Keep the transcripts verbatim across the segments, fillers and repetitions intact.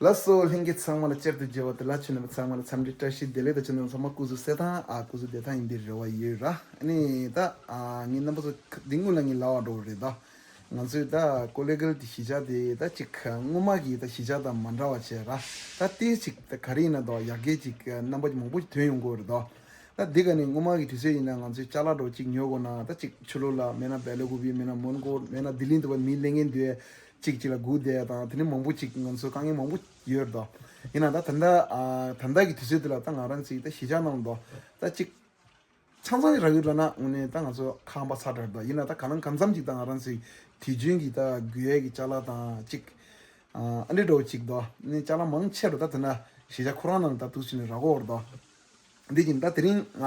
ལགས་སོ། ལྷན་རྒྱས་ཚང་མ་ལ་བསྐྱར་དུ་མཇལ་བ་དེ་ལ་ཁྱོད་རྣམ་པ་ཚང་མ་ལ་འཚམས་འདྲི་བཀྲ་ཤིས་བདེ་ལེགས་དང་། ཁྱོད་རྣམ་པ་ཚང་མ་སྐུ་གཟུགས་གསལ་ཐང་། ཨ། སྐུ་གཟུགས་བདེ་ཐང་ཡིན་པའི་རེ་བ་ཡོད་ར། ཨ་ནི་ད་ཨ་ངས་རྣམ་པ་ཚོ་འདི་སྔོན་ལ་ངས་ལབ་པ་འདྲ་བོ་རེད་ད། ང་ཚོས་ད་ཀོ་ལེ་གལ་གྱི་གཞིས་ཆགས་དེ་ད་ཅིག་སྔོན་མ་གི་ད་གཞིས་ཆགས་དང་མ་འདྲ་བ་བྱས་ར། ད་ལྟའི་ཅིག་ད་ག་རེ་ཡིན་ན་ད་ཡར་རྒྱས་ཅིག་རྣམ་པ་མང་པོ་ཞིག་ཐོན་ཡོང་གི་ཡོད་རེད་ད། ད་འདི་ག་ནས་སྔོན་མ་གི་དུས་ཚོད་ཡིན་ན་ང་ཚོས་ཅ་ལག་འདྲ་བོ་ཅིག་ཉོ་དགོས་ན་ད་ཅིག་ཕྱི་ལོགས་ལ་མེད་ན་སྦེལ་ཀོབ་མེད་ན་མོན་གྷོ་མེད་ན་ལྡི་ལི་འདི་བ་མི་ལེན་མཁན་འདུག་ཅིག་ཅིག་ལ་སྒུག་བསྡད་དང་། དེ་ནས་མང་པོ་ཅིག་ང་ཚོ་དཀའ་ངལ་མང་པོ་ཡོད་རེད་དོ། ཡིན་ན་ད་ད་ལྟ་ཨ་ད་ལྟ་གི་དུས་ཚོད་འདི་ལ་ད་ང་རང་ཚོའི་ད་གཞིས་ཆགས་ནང་དུ་ད་ཅིག་ཆང་ཚང་རག་ཡོད་ལབ་ན་དངོས་གནས་ད་ང་ཚོ་ཁག་པ་ཚ་དྲགས་རེད་དོ། ཡིན་ན་ད་གང་ལ་གང་འཚམ་ཅིག་ད་ང་རང་ཚོའི་དུས་རྒྱུན་གྱི་ད་དགོས་ཡས་ཀྱི་ཅ་ལག་དང་ཅིག་ཨ་འདྲ་འདྲ་བོ་ཅིག་དོ། ནི་ཅ་ལག་མང་ཆེ་རུ་ད་དེ་ན་གཞིས་ཆགས་ཁོ་རང་ནང་ད་འདུག་སེ་ནས་རག་གོ་རེད་དོ། འདི་བཞིན་ད་དེ་རིང་ང་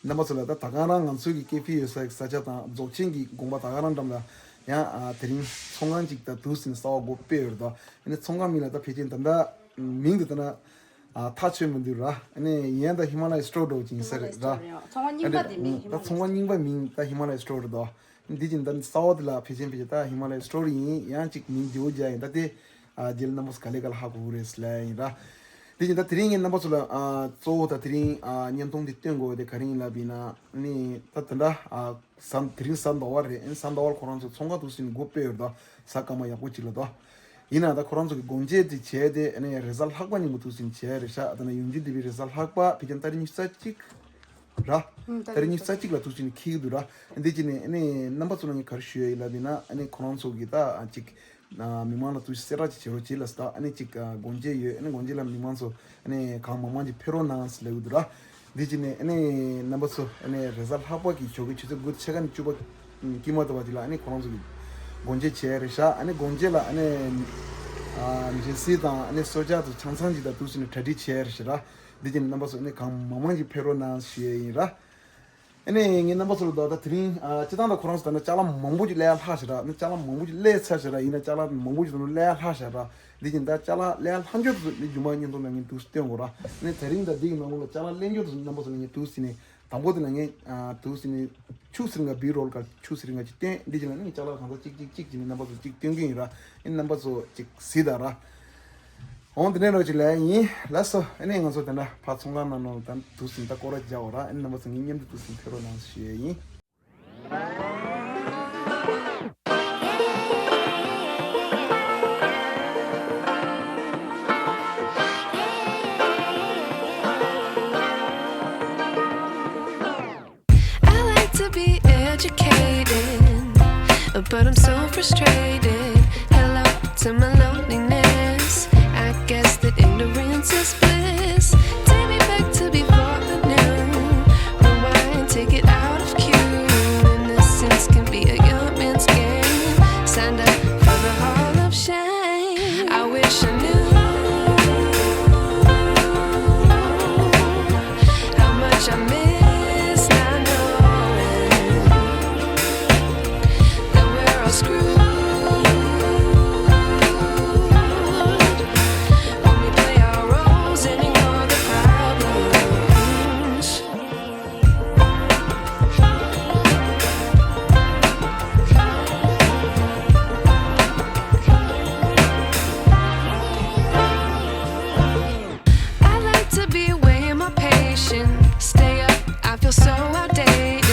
རྣམ་པ་ཚོ་ལ་ད་ད་ག་རང་ང་ཚོའི་གི་ཀེ་ཧྥེ་ཡོད་ས་ས་ཆ་དང་རྫོགས་ཆེན་གྱི་དགོན་པ་ད་ག་རང་འགྲམ་ལ་ཡང་ཨ་དེ་རིང་ཚོང་ཁང་ཅིག་ད་འདུག་སེ་ནས་གསར་པ་སྒོ་ཕྱེ་ཡོད་རེད་དོ། ཨ་ནི་ཚོང་ཁང་མིང་ལ་ད་ཕལ་ཆེར་ད་ལྟ་མིང་དེ་ད་ན་ཨ་ཐག་ཆོད་མི་འདུག་ར། ཨ་ནི་ཡན་ད་ཧི་མ་ལ་ཡ་སི་ཊོར་འདྲ་བོ་ཅིག་ཡིན་ས་རེད་ར། ཚོང་ཁང་རྙིང་པ་དེ་མིང་ད་ཚོང་ཁང་རྙིང་པ་མིང་ད་ཧི་མ་ལ་ཡ་སི་ཊོར་རེད་དོ། འདི་བཞིན་ད་གསར་པ་དེ་ལ་ཕལ་ཆེར་ཕལ་ཆེར་ད་ཧི་མ་ལ་ཡ་སི་ཊོར་ཡིན། ཡང་ཅིག་མིང་བདེ་བོ་རྒྱག་ཡིན་ད་དེ། ཨ་རྗེས་ལ་རྣམ་པ་ཚོ་ག་ལེ་ག་ལ་ཧ་གོ་གི་རེད་ཟེར་ལབ་ཡིན་ར། དེ་བཞིན་ད་དེ་རིང་ངས་རྣམ་པ་ཚོ་ལ་ཨ་གཙོ་བོ་ད་དེ་རིང་ཨ་བརྙན་ཐུང་འདི་སྟོན་དགོས་པ་དེ་ག་རེ་ཡིན་ལབ་ཡིན་ན། ནི་ད་དེ་འདྲ་ཨ་གཟའ་དེ་རིང་གཟའ་ཟླ་བ་རེད། ཨ་ནི་གཟའ་ཟླ་བར་ཁོ་རང་ཚོ་ཚོང་ཁང་འདུག་སེ་ནས་སྒོ་ཕྱེ་ཡོད་རེད་དོ། གཟའ་སྐར་མ་ཡག་པོ་ཅིག་ལ་དོ། ཡིན་ན་ད་ཁོ་རང་ཚོ་གི་སྒོ་འབྱེད་དེ་བྱས་ཏེ་ཨ་ནི་རེས་གཟའ་ལྷག་པ་ཉིན་མོ་འདུག་སེ་བྱས་རེད་ཤག་ད་ནི་ཡོང་རྒྱུ་འདི་བའི་རེས་གཟའ་ལྷག་པ་ཕལ་ཆེར་ཏ་རིག་ཉི་ཤུ་རྩ་གཅིག་ར། ཨུམ། ཏ་རིག་ཉི་ཤུ་རྩ་གཅིག་ལ་འདུག་སེ་ནས་འཁེལ་གྱི་འདུག་ར། འདི་བྱས་ནས་ཨ་ནི་རྣམ་པ་ཚོ་ལ་ངས་ག་རེ་ཞུ་ཡ་ཡིན་ལབ་ཡིན་ན། ཨ་ནི་ཁོ་རང་ཚོ་གི་ད་ཅིག་ཨ་མི་མང་ལ་འདུག་སེ་གསལ་བསྒྲགས་ཅིག་བྱེད་རོགས་བྱེད་ལབ་སོང་། ད་ཨ་ནི་ཅིག་ཨ་སྒོ་འབྱེད་ཡོད། ཨ་ནི་སྒོ་འབྱེད་ལ་མི་མང་ཚོ་ཨ་ནི་གང་མང་མང་ཅིག་ཕེབས་རོགས་གནང་ཟེར་ལབ་ཀྱི་འདུག་ར། འདི་བྱས་ནས་ཨ་ནི་རྣམ་པ་ཚོ་ཨ་ནི་རེས་གཟའ་ལྷག་པ་གི་ཞོགས་ཀའི་ཆུ་ཚོད་དགུ་ཕྱེད་ཀ་ནས་བཅུ་པ་དཀྱིལ་མ་ལྟ་བུ་ཅིག་ལ་ཨ་ནི་ཁོ་རང་ཚོ་གི་སྒོ་འབྱེད་བྱས་རེད་ཤག་ཨ་ནི་སྒོ་འབྱེད་ལ་ཨ་ནི་ཨ་འབྱེད་སྲིད་དང་ཨ་ནི་གསོལ་ཇ་དང་ཆང་ཚང་ཅིག་དང་འདུག་སེ་ནས་གྲ་སྒྲིག་བྱས་རེད་ཤག་ར། འདི་བྱས་ནས་རྣམ་པ་ཚོ་ཨ་ནི་གང་མང་མང་ཅིག་ཕེབས་རོགས་གནང་ཞུ་ཡས་ཡིན་ར། ཨ་ནི་ངས་རྣམ་པ་ཚོ་ལ་ད་ལྟ་དེ་རིང་ཨ་སྤྱིར་བཏང་ད་ཁོ་རང་ཚོ་ད་ནི་ཅ་ལག་མང་པོ་ཅིག་ལེན་ཡ་ལྷག་ཤག་ར། ཨ་ནི་ཅ་ལག་མང་པོ་ཅིག་ལེན་ཚར་ཤག་ར། ཡིན་ན་ཅ་ལག་མང་པོ་ཅིག་ད་ནི་ལེན་ཡ་ལྷག་ཤག་ར། འདི་བཞིན་ད་ཅ་ལག་ལེན་ཡ་ལྷག་འཇོག་ཏུ་ནི་རྒྱུ་མ་བརྙན་ཐུང་ནང་ངས་འདུག་སྟོན་དགོས་ར། ཨ་ནི་དེ་རིང་ད་འདི་གི་ནང་ལོགས་ལ་ཅ་ལག་ལེན་འཇོག་ཏུ་རྣམ་པ་ཚོ་ལ་ངས་འདུག་སེ་ནས་དང་པོ་དེ་ལ་ངས་ཨ་འདུག་སེ་ནས་ཆུ་སིར་ང་བི་རོལ་ག་ཆུ་སིར་ང་ཅིག་སྟོན། འདི་བཞིན་ལ་ནི་ཅ་ལག་གང་ཚ་གཅིག་གཅིག་གཅིག་ཅིག་ནི་རྣམ་པ་ཚོ་ཅིག་སྟོན་གྱི་ཡིན་ར། ཨ་ནི་རྣམ་པ་ཚོ་ཅིག་གཟིགས་དང་ར། འོང་། དེ་ནས་རོགས་ཅིག་ལ་ཡིན་ལགས་སོ། ཨ་ནི་ང་ཚོ་དེ་འདྲ་ཕར་ཚོང་ཁང་ནང་ནང་དང་འདུག་སེ་ད་སྐོར་ར་རྒྱག་འོ་ར། ཨ་ནི་རྣམ་པ་ཚོ་ངའི་མཉམ་དུ་འདུག་སེ་ཕེབས་རོགས་གནང་ཞུ་ཡས་ཡིན། I like to be educated, but I'm so frustrated. Hello to my loneliness. I guess that ignorance is bliss. Take me back to before the new. Rewind, take it out of cue. Innocence can be a young man's game. Signed up for the hall of shame. I wish I knew how much I miss not knowing that we're all screwed when we play our roles and ignore the problems. I like to be away in my patience. Stay up, I feel so outdated.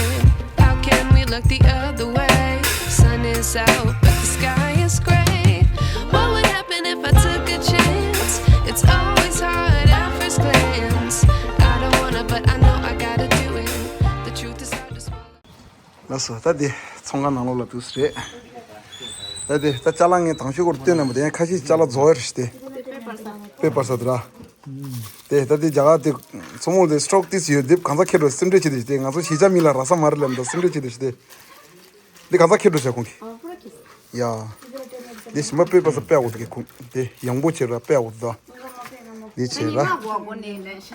How can we look the other way? Sun is out, but the sky is gray. What would happen if I took a chance? It's always hard at first glance. I don't wanna, but I know I gotta do it. The truth is hard to swallow. ལགས་སོ། ད་དེ་ཚོང་ཁང་ནང་ལོགས་ལ་འདུག་སེ་རེད། ད་དེ་ད་ཅ་ལག་ངས་དང་ཤོས་སྐོར་སྟོན་ན་མ་དེ་ཡང་ཁ་ཤས་ཅ་ལག་རྫོགས་ཡ་རེད་ཤག་དེ་དཔེ་སྤར་ས་དེ་ར། དེ་ད་དེ་རྒྱ་གར་དེ་མཚོ་མོ་དེ་སི་ཊོག་ཏིས་ཡོད། དེ་གང་ཚ་ཁེ་འགྲོ་སེམས་ཁྲལ་བྱེད་དེ་ཤག་དེ་ང་ཚོ་གཞིས་ཆགས་མི་ལ་ར་ས་མ་རེད་ལབ་འདུག་སེམས་ཁྲལ་བྱེད་དེ་ཤག་དེ། དེ་གང་ཚ་ཁེ་འགྲོ་བྱ་ཁོང་གི་ཡ། དེ་ཞིམ་པ་དཔེ་སྤར་ས་དཔེ་ཡག་པོ་འདུག་གི་ཁོང་དེ་ཡང་པོ་བྱེད་ར་དཔེ་ཡག་པོ་འདུག་ད། དེ་བྱེད་ར།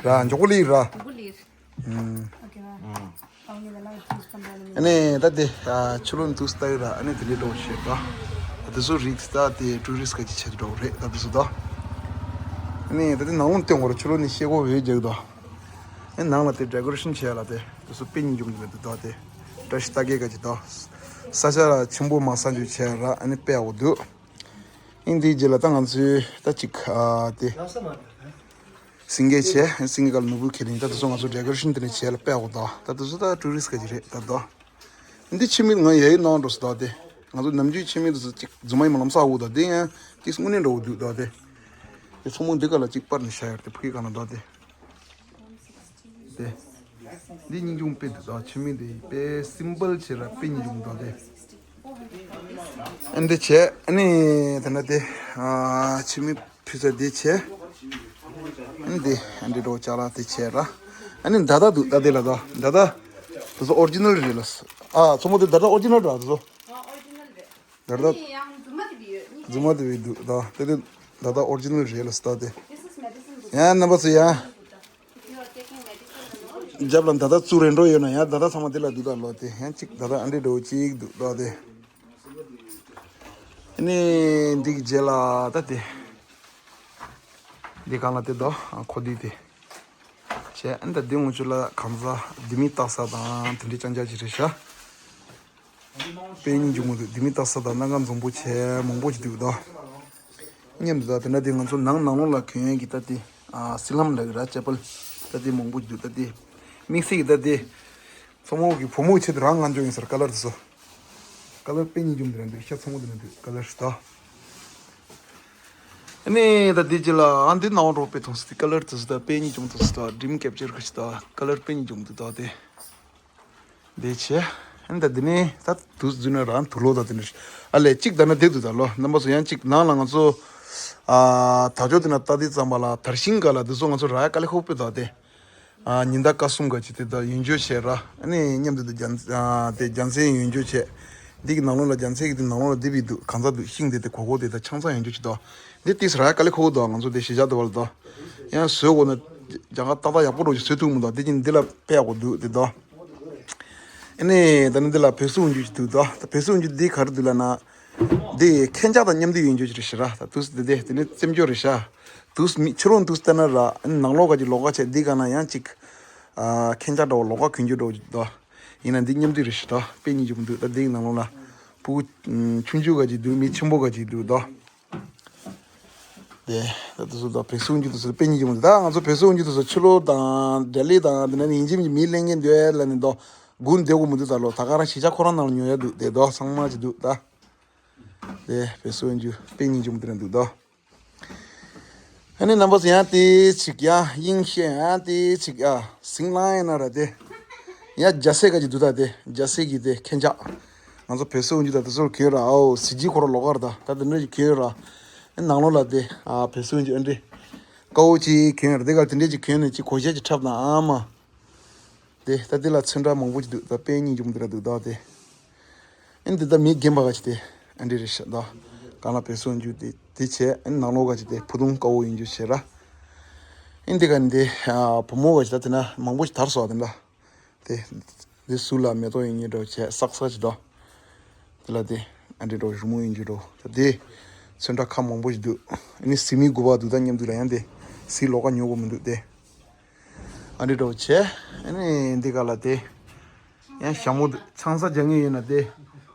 ར་མགྱོགས་པོ་ལི་ར། ཨ་ནི་ད་དེ་ཕྱི་ལོགས་འདུག་སྟེ་ར། ཨ་ནི་དེ་འདྲའི་འགྲོ་བྱེད་ད། དེ་ཚོ་རིགས་ད་དེ་ཊུ་རི་སི་ཊི་ག་ཅིག་བྱེད་འགྲོ་རེད་ད་དེ་ཚོ་ད། ཨ་ནི་ད་དེ་ནང་ལོགས་སྟོན་དགོས་ར། ཕྱི་ལོགས་ནས་ཤེལ་སྒོ་བེད་རྒྱག་ད། ཨ་ནི་ནང་ལ་དེ་ཌེ་ཀོ་རེ་ཤན་བྱས་ལ་དེ་དེ་ཚོ་དཔེ་སྙིང་རྗེ་མོ་འདུག་ད་དེ་བཀྲ་ཤིས་རྟགས་བརྒྱད་ག་ཅིག་ད། ས་ཆ་ལ་ཆེན་པོ་མ་ས་འཇུ་བྱས་ར། ཨ་ནི་དཔེ་ཡག་པོ་འདུག་ཨིན་དེའི་རྗེས་ལ་ད་ང་ཚོས་ད་ཅིག་ཨ་དེ་སིང་གེ་བྱས། སིང་གེ་ག་ལ་ནོར་བུ་ཁྱེར་ཡིན། ད་དེ་ཚོ་ང་ཚོ་ཌེ་ཀོ་རེ་ཤན་དེ་ནས་བྱས་ལ་དཔེ་ཡག་པོ་འདུག་ད་དེ་ཚོ་ད་ཊུ་རི་སི་ག་ཅིག་རེད་ད་དོ། འདི་ཕྱི་མིག་ང་ཡ་ཡི་ནང་འགྲོ་སོང་ད་དེ། ང་ཚོ་ནམ་རྒྱུན་ཕྱི་མིག་དེ་ཚོ་ཅིག་རྫུན་མ་ཡིན་མ་ལམ་སག་འོ་ད་དེ་ཡང་ཅིག་དངོས་གནས་འདྲ་བོ་འདུག་ད་དེ། དེ་ཚོ་མོ་འདི་ག་ལ་ཅིག་པར་ནས་བཞག་ཡོད་དེ་ཕ་གི་ག་ན་ད་དེ། དེ། འདི་སྙིང་རྗེ་མོ་དཔེ་འདུག་ད་ཕྱི་མིག་དེ་དཔེ་སིམ་པལ་བྱས་ར་དཔེ་སྙིང་རྗེ་མོ་འདུག་དེ། ཨ་འདི་བྱས་ཨ་ནི་དེ་ན་དེ་ཨ་ཕྱི་མིག་ཕུལ་ས་དེ་བྱས། ཨ་ནི་དེ་ཨ་འདི་འགྲོ་ཅག་ལ་དེ་བྱས་ར། ཨ་ནི་མདའ་དར་འདུག་ད་དེ་ལ་ད་མདའ་དར་དེ་ཚོ་ཨོ་རི་ཇི་ནལ་རེད་ལ། ཨ་ཚོ་མོ་དེ་མདའ་དར་ཨོ་རི་ཇི་ནལ་ར་དེ་ཚོ། ཨ་ཨོ་རི་ཇི་ནལ་རེད། མདའ་དར། ཨ་ནི་ཡང་རྫུན་མ་དེ་བི་ཡོད་གཉིས་རྫུན་མ་དེ་བི་འདུག་ད་དེ་དེ་མདའ་དར་ཨོ་རི་ཇི་ནལ་རེད་ལ་སི་ད་དེ། This is medicine book. ཡང་རྣམ་པ་ཚོ་ཡང་། If you are taking medicine, then no. རྒྱབ་ལ་མདའ་དར་བཙུགས་རེ་འགྲོ་ཡོད་ན་ཡང་མདའ་དར་ཚང་མ་དེ་ལ་འདུག་ད་ལོ་དེ་ཡང་གཅིག་མདའ་དར་ཨ་འདྲེ་འགྲོ་གཅིག་འདུག་ད་དེ། ཨ་ནི་འདི་གི་རྗེས་ལ་ད་དེ། འདི་གང་ལ་དེ་དོ་ཁོ་དུས་དེ། བྱས་ཨ་ནི་ད་འདི་ངོ་ཆུ་ལ་གང་ཟག་ལྡེ་མིག་བཏགས་ས་དང་དེ་འདྲའི་ཅང་ཅག་ཅིག་རེད་ཤག་དཔེ་སྙིང་རྗེ་མོ་འདུག་ལྡེ་མིག་བཏགས་ས་དང་སྣ་ཁ་འཛོམས་པོ་བྱས་མང་པོ་ཅིག་འདུག་དོ། མཉམ་དུ་ད་དེ་འདྲ་དེ་ང་ཚོ་ནང་ནང་ལོགས་ལ་གྱོན་ཡས་ཀྱི་ད་དེ་ཨ་སི་ལམ་ལབ་ཀྱི་ར་ཅ་པལ་ད་དེ་མང་པོ་ཅིག་འདུག་ད་དེ་དམིགས་བསལ་གྱི་ད་དེ་ཚོ་མོ་གི་བུ་མོ་ཆེད་དུ་རང་ང་འཇོག་ཡིན་ཟེར་ཀ་ལར་དེ་ཚོ། ཀ་ལར་དཔེ་སྙིང་རྗེ་མོ་འདི་ར་འདུག་ཤ་ཚོ་མོ་འདི་ར་འདུག་ཀ་ལར་ཞིག་ད། ཨ་ནི་ད་འདི་ཅི་ལ་ཨ་འདི་ནང་རོ་དཔེ་མཐོང་སི་ཏི་ཀ་ལར་དེ་ཚོ་ད་དཔེ་སྙིང་རྗེ་མོ་འདུག་སི་ད་ཌི་རིམ་ཀེབ་ཅར་ག་ཞིག་ད་ཀ་ལར་དཔེ་སྙིང་རྗེ་མོ་འདུག་ད་དེ། འདི་བྱས། ཨ་ནི་ད་འདི་ནས་ད་དུས་རྫུན་ན་རང་དུག་ལོག་ད་དེ་འདྲ་ཞིག་ཨ་ལས་གཅིག་ད་ན་དེ་འདུག་ད་ལོ་རྣམ་པ་ཚོ་ཡང་གཅིག་ནང་ལ་ང་ཚོ་ཨ་ད་ཅོ་དེ་ན་ལྟ་དེ་ཙམ་པ་ལ་དར་ཤིང་ག་ལ་དེ་ཚོ་ང་ཚོ་ར་ཡ་དཀའ་ལས་ཁག་པོ་དཔེ་ད་དེ། ཨ་ཉི་ཟླ་སྐར་གསུམ་ག་ཅིག་དེ་ད་ཡོན་ཆོས་བྱས་ར། ཨ་ནི་མཉམ་དུ་དུ་རྒྱ་མཚན་ཨ་དེ་རྒྱ་མཚན་ཡོན་ཆོས་བྱས། འདི་གི་ནང་ལོགས་ལ་རྒྱ་མཚན་གི་དེ་ནང་ལོགས་ལ་དེ་བི་འདུག་གང་ཟག་འདུག་ཤིང་དེ་དེ་གོ་གོ་དེ་ད་ཆང་ས་ཡོན་ཆོས་ཅིག་དོ། འདི་ཏིས་ར་ཡ་དཀའ་ལས་ཁོ་གོ་དོ་ང་ཚོ་དེ་གཞིས་ཆགས་དུ་བ་ལ་དོ། ཡང་བཟོས་གོ་ན་རྒྱ་གར་ཏག་ཏག་ཡག་པོ་རོ་ཅིག་བཟོས་ཐུབ་མི་འདུག་དེ་ཅིག་འདི་ལ་དཔེ་ཡག་པོ་འདུག་དེ་དོ། ཨ་ནི་ད་ནི་འདི་ལ་བོད་སུ་འོང་རྒྱུ་ཅིག་འདུག་དོ། ད་བོད་སུ་འོང་རྒྱུ་འདི་ག་རེ་འདུག་ལ་ན། འདི་ཁེན་ཅག་དང་མཉམ་དུ་ཡོད་རྒྱུ་ཅིག་རེད་ཤི་ར། ད་དུས་འདི་དེ་དེ་ནི་རྩེམ་སྦྱོར་རེད་ཤ། དུས་མི་ཕྱི་རོང་དུས་བལྟས་ན་ར་ནང་ལོགས་ག་ཅིག་ལོགས་ཀ་བྱས་འདི་ག་ན་ཡང་ཅིག་ཨ་ཁེན་ཅག་འདྲ་བོ་ལོགས་ཀ་གྱོན་རྒྱུ་འདྲ་བོ་ཅིག་འདུག་ཡིན་ན་འདི་མཉམ་དུ་རེད་ཤི་ད་དཔེ་སྙིང་རྗེ་མོ་འདུག་ད་འདི་གི་ནང་ལོགས་ལ་ཕྲུ་གུ་ཆུང་ཆུང་ག་ཅིག་འདུག་མི་ཆེན་པོ་ག་ཅིག་འདུག་ད། དེ་ད་དུས་སུ་ད་བོད་སུ་འོང་རྒྱུ་དུས་སུ་དཔེ་སྙིང་རྗེ་མོ་འདུག་ད་ང་ཚོ་བོད་སུ་འོང་རྒྱུ་དུས་སུ་ཕྱི་ལོགས་དང་ལྡི་ལི་དང་དེ་ནས་ཡིན་གཅིག་མིན་གཅིག་མི་ལེན་མཁན་འདུག་ལ་ནི་ད་སྒུག་བསྡད་དགོས་མི་འདུག་ད་ལོ་ད་ག་རང་གཞིས་ཆགས་ཁོ་རང་ནང་ལ་ཉོ་ཡ་འདུག་དེ་དོ་ཚང་མ་ཅིག་འདུག་ད། དེ་བོད་སུ་འོང་རྒྱུ་དཔེ་སྙིང་རྗེ་མོ་དེ་རང་འདུག་ད། ཨ་ནི་རྣམ་པ་ཚོ་ཡང་དེ་ཅིག་ཡང་དབྱིན་ཤེས་ཡང་དེ་ཅིག་ཡ་སིང་ལང་ཡིན་ན་ར་དེ། ཡང་རྒྱ་སེ་ག་ཅིག་འདུག་ད་དེ་རྒྱ་སེ་གི་དེ་ཁེན་ཅག་ང་ཚོ་བོད་སུ་འོང་རྒྱུ་ད་དེ་ཚོར་གྱོན་ར་ཨའོ་སི་ཇི་ཁོ་ར་ལོགས་ཀར་ད་ད་དེ་འདྲ་ཅིག་གྱོན་ར། ཨ་ནང་ལོགས་ལ་དེ་ཨ་བོད་སུ་འོང་རྒྱུ་ཨ་འདྲེ། དཀར་པོ་ཅིག་གྱོན་ར་དེ་ག་དེ་འདྲ་ཅིག་གྱོན་ནས་ཅིག་གོ་ཤ་ཅིག་འཁྲབ་ན་ཨ་མ། དེ་ད་དེ་ལ་ཚོན་ཁྲ་མང་པོ་ཅིག་འདུག་ད་དཔེ་སྙིང་རྗེ་མོ་དེ་ར་འདུག་ད་དེ། ཨིན་དེ་ད་མི་རྒན་པ་ག་ཅིག་དེ་ཨ་འདྲེ་རེད་ཤག་ད། གང་ལ་བོད་སུ་འོང་རྒྱུ་དེ་དེ་བྱས་ཨིན་ནང་ལོགས་ག་ཅིག་དེ་ཕུ་ཐུང་དཀར་པོ་ཡིན་རྒྱུ་བྱས་ར། ཨིན་དེ་ག་ནི་དེ་ཨ་བུ་མོ་ག་ཅིག་ད་དེ་ན་མང་པོ་ཞིག་དར་སོང་བ་དེ་འདྲ། དེ་དེ་སུ་ལ་མེ་ཏོག་ཡིན་རྒྱུ་འདྲ་བྱས་སག་སག་ཅིག་ད། དེ་ལ་དེ་ཨ་འདྲེ་འདྲ་རི་མོ་ཡིན་རྒྱུ་འདྲ་ད་དེ་ཚོན་ཁྲ་ཁ་མང་པོ་ཞིག་འདུག་ཨ་ནི་གཟི་མིག་དགུ་པ་འདུག་ད་མཉམ་དུ་ལ་ཡང་དེ་གཟི་ལོགས་ཀ་ཉོ་དགོས་མི་འདུག་དེ། ཨ་འདྲེ་འདྲ་བྱས་ཨ་ནི་འདི་ག་ལ་དེ། ཡང་ཞྭ་མོ་འདུག་ཆང་ས་རྒྱག་མཁན་ཡོད་ན་དེ།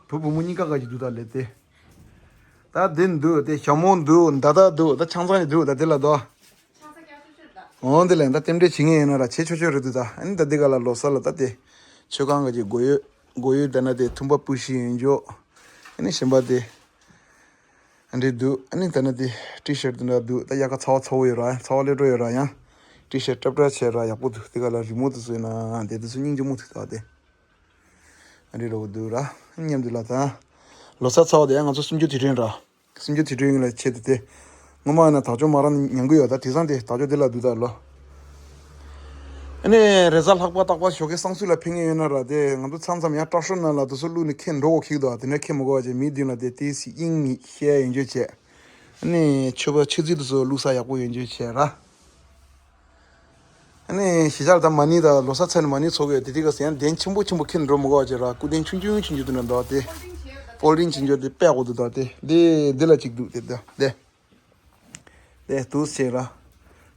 བུ་བུ་མོ་གཉིས་ཀ་ག་ཅིག་འདུག་ད་ལས་དེ། ད་འདི་འདུག་དེ་ཞྭ་མོ་འདུག་མདའ་དར་འདུག་ད་ཆང་ས་ནི་འདུག་ད་དེ་ལ་དོ། འོང་དེ་ལས་ད་རྟེན་འབྲེལ་བྱེད་མཁན་ཡོད་ན་ར་བྱེད་ཆོག་ཆོག་རེད་འདུག་ད་ཨ་ནི་ད་འདི་ག་ལ་ལོ་གསར་ལ་ད་དེ། མཆོད་ཁང་ག་ཅིག་སྒོ་ཡོད་སྒོ་ཡོད་ད་ན་དེ་ཐུམ་པ་སྤུ་ཤི་ཡོད་འཇོག་ཨ་ནི་གཞན་པ་དེ། ཨ་འདྲེ་འདུག་ཨ་ནི་ད་ནི་དེ་ཊི་ཤར་ཊི་འདི་འདྲ་འདུག་ད་དབྱར་ཁ་ཚ་བ་ཚ་བོ་ཡོད་ར་ཚ་བ་སླེབས་འགྲོ་ཡོད་ར་ཡང་། ཊི་ཤར་ཊི་ཊབ་ཊབ་བྱས་ར་ཡག་པོ་འདུག་དེ་ག་ལ་རི་མོ་དེ་ཚོ་ཡིན་ན་དེ་དེ་ཚོ་སྙིང་རྗེ་མོ་འདུག་ད་དེ། ཨ་འདྲེ་འདྲ་བོ་འདུག་ར། མཉམ་དུ་ལ་ད། ལོ་གསར་ཚ་བ་དེ་ཡང་ང་ཚོ་སུམ་ཅུ་དུས་དྲན་ར། སུམ་ཅུ་དུས་དྲན་ཡིན་ལ་ཆེད་དུ་དེ། ངོ་མ་ཡིན་ན་དག་ཅོ་མ་རང་ཉན་གི་ཡོད་ད་དེང་སང་དེ་དག་ཅོ་དེ་ལ་འདུག་ད་ལོ། ཨ་ནི་རེས་གཟའ་ལྷག་པ་རྟག་པར་ཞོགས་ཀས་གསང་སྤྱོད་ལ་ཕེབས་མཁན་ཡོད་ན་ར་དེ་ང་ཚོ་མཚམས་མཚམས་ཡང་ཊོག་ཤོ་ནང་ལ་དེ་ཚོ་བླུགས་ནས་ཁྱེར་འགྲོ་དགོས་ཁེག་འདུག་དེ་འདྲ་ཁྱེར་མི་དགོས་པ་བྱས་མི་མདུན་ལ་དེ་ཏིས་དབྱིངས་ཤེས་ཡོན་བརྗོད་བྱས། ཨ་ནི་མཆོད་པ་མཆོད་རྫས་དེ་ཚོ་བླུགས་ས་ཡག་པོ་ཡོན་བརྗོད་བྱས་ར། ཨ་ནི་གཞིས་ཆགས་ལ་ད་མ་ཎི་དང་ལོ་གསར་ཚར་ནས་མ་ཎི་ཚོགས་ཡོད་དེ་དེ་ག་ཟེར་ཡང་གདན་ཆེན་པོ་ཆེན་པོ་ཁྱེར་འགྲོ་མི་དགོས་པ་བྱས་ར་སྐུ་གདན་ཆུང་ཆུང་ཆུང་ཆུང་དེ་འདྲ་འདུག་དེ། ཕོལ་ཌིང་བྱེད་འཇོག་དེ་དཔེ་ཡག་པོ་འདུག་ད་དེ་དེ་དེ་ལ་གཅིག་འདུག་དེ་ད་དེ། དེ་དུས་བྱས་ར།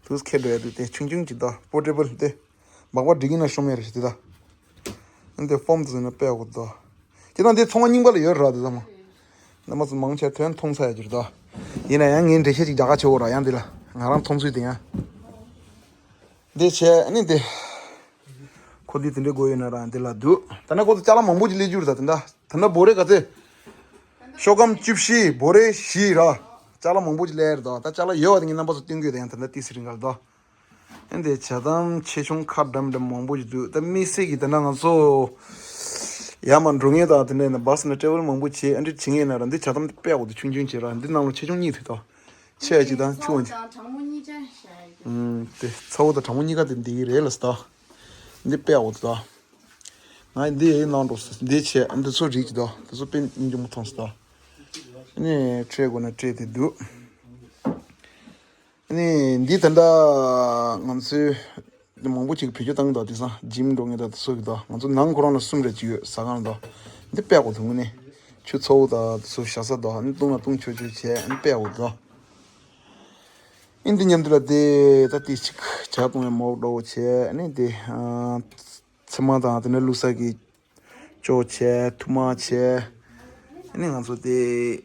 དུས་ཁྱེར་འགྲོ་ཡ་འདུག་དེ་ཆུང་ཆུང་ཅིག་ད་པོར་ཊེ་བལ་དེ། སྦག་སྦག་སྒྲིག་གི་ན་ཤོང་མེད་རེད་ཞེས་དེ་ད། འདི་ཕོམ་དུ་ཟིན་ན་དཔེ་ཡག་པོ་འདུག་ད། ཁྱེད་རང་འདི་ཚོང་པ་རྙིང་པ་ལ་ཡོད་ར་དེ་ཚང་མ། རྣམ་པ་ཚོ་མང་ཆེ་དོན་མཐོང་ཚར་ཡ་ཅིག་རེད་ད། ཡིན་ན་ཡང་ངས་འགྲེལ་བཤད་ཅིག་རྒྱག་ག་བྱེད་འོ་ར། ཡང་འདི་ལ་ང་རང་མཐོང་ཚུལ་དེ་ཡང་། འདི་བྱས་ཨ་ནི་འདི། ཁོ་འདི་དེ་འདྲའི་དགོས་ཡོད་ན་ར་འདི་ལ་འདུག་ད་ན་ཁོ་ཚོ་ཅ་ལག་མང་པོ་ཅིག་ལས་རྒྱུར་ད་དེ་འདྲ་དེ་འདྲ་འབོ་རེ་ག་ཚོད། ཤོག་སྒམ་བཅུ་བཞི་འབོ་རེ་བཞི་ར། ཅ་ལག་མང་པོ་ཅིག་ལས་རེད་དོ། ད་ཅ་ལག་ཡོད་བ་དེ་ངས་རྣམ་པ་ཚོ་སྟོན་གི་ཡོད། ད་ཡང་དེ་འདྲ་ཏི་སི་རིང་ག་ལ་དོ། ཨེ་འདི་ཇ་དམ་ཆེ་ཆུང་ཁ་འགྲམ་འགྲམ་མང་པོ་ཞིག་འདུག་ད་དམིགས་བསལ་གྱི་དེ་འདྲ་ང་ཚོ་ཡར་མར་འགྲོ་མཁན་དང་དེ་འདྲ་ཡིན་ན་བྷ་སི་ནང་ཊེ་བལ་མང་པོ་བྱེད། ཨ་འདྲ་བྱེད་མཁན་ཡིན་ན་ར་འདི་ཇ་དམ་དཔེ་ཡག་པོ་འདུག་ཆུང་ཆུང་བྱེད་ར། འདི་ནང་ལོགས་ཆེ་ཆུང་གཉིས་ཐུག་ད། ཆེ་བ་གཅིག་དང་ཆུང་བ་གཅིག་ཚ་བོ་དང་གྲང་མོ་གཉིས་ཅན་བཞག་ཡོད་ཀྱི། ཨུམ། དེ་ཚ་བོ་དང་གྲང་མོ་གཉིས་ཀ་དེ་འདི་གི་རེད་ལ་སི་ད། འདི་དཔེ་ཡག་པོ་འདུག་ད། ང་འདི་ཡི་ནང་འགྲོ་སོང་། འདི་བྱས་འདི་ཚོ་རིགས་ཀྱི་ད། འདི་ཚོ་དཔེ་སྙིང་རྗེ་མོ་མཐོང་སོང་ད། ཨ་ནི་སྤྲད་དགོས་ན་སྤྲད་དེ་འདུག་ཨ་ནི་འདི་ད་ལྟ་ང་ཚོའི་མང་པོ་ཅིག་བེད་སྤྱོད་བཏང་གི་འདུག་དེང་སང་ཇིམ་འགྲོ་མཁན་དང་དེ་ཚོ་གི་འདུག་ང་ཚོ་ནང་ཁོ་རང་ལ་གསུམ་རེ་ཅིག་ཡོད་ཟ་ཁང་འདུག་འདི་དཔེ་ཡག་པོ་འདུག་ཨ་ནི་ཆུ་ཚ་བོ་དང་དེ་ཚོ་བཞག་ས་འདུག་ཨ་ནི་བཏུང་ན་བཏུང་ཆོག་ཆོག་བྱས། ཨ་ནི་དཔེ་ཡག་པོ་འདུག་ཨ་ནི་འདི་མཉམ་དུ་ལ་དེ་ད་དེ་ཅིག་ཇ་བཏུང་ཡ་མོག་འདྲ་བོ་བྱས། ཨ་ནི་དེ་ཨ། ཚེར་མ་དང་དེ་ནས་བླུག་ས་གི་ཅོག་བྱས། ཐུར་མ་བྱས། ཨ་ནི་ང་ཚོ་དེ་